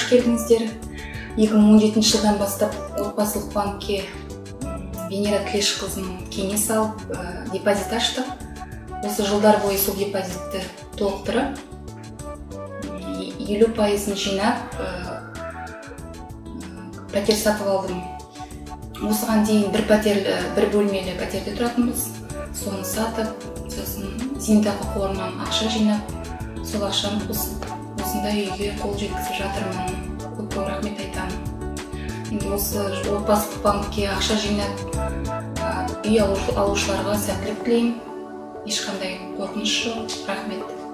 Қош келдіңіздер. 2017 жылдан бастап отбасылық банкке Венера Тілешқызының кеңес алып, депозит аштық. Осы жылдар бойы сол депозитті толықтырып, 50%-ын жинап, пәтер сатып алдым. Осыған дейін бір пәтерлі, бір бөлмелі пәтерде тұратынбыз. Соны сатып, сосын зейнетақы қорынан ақша жинап, сол ақшаны қосып, осындай үйге қол жеткізіп жатырмын. Көп көп рахмет айтамын. Енді осы отбасылық банкке ақша жинап, үй алушыларға сәттілік тілеймін. Ешқандай қорқыныш жоқ. Рахмет.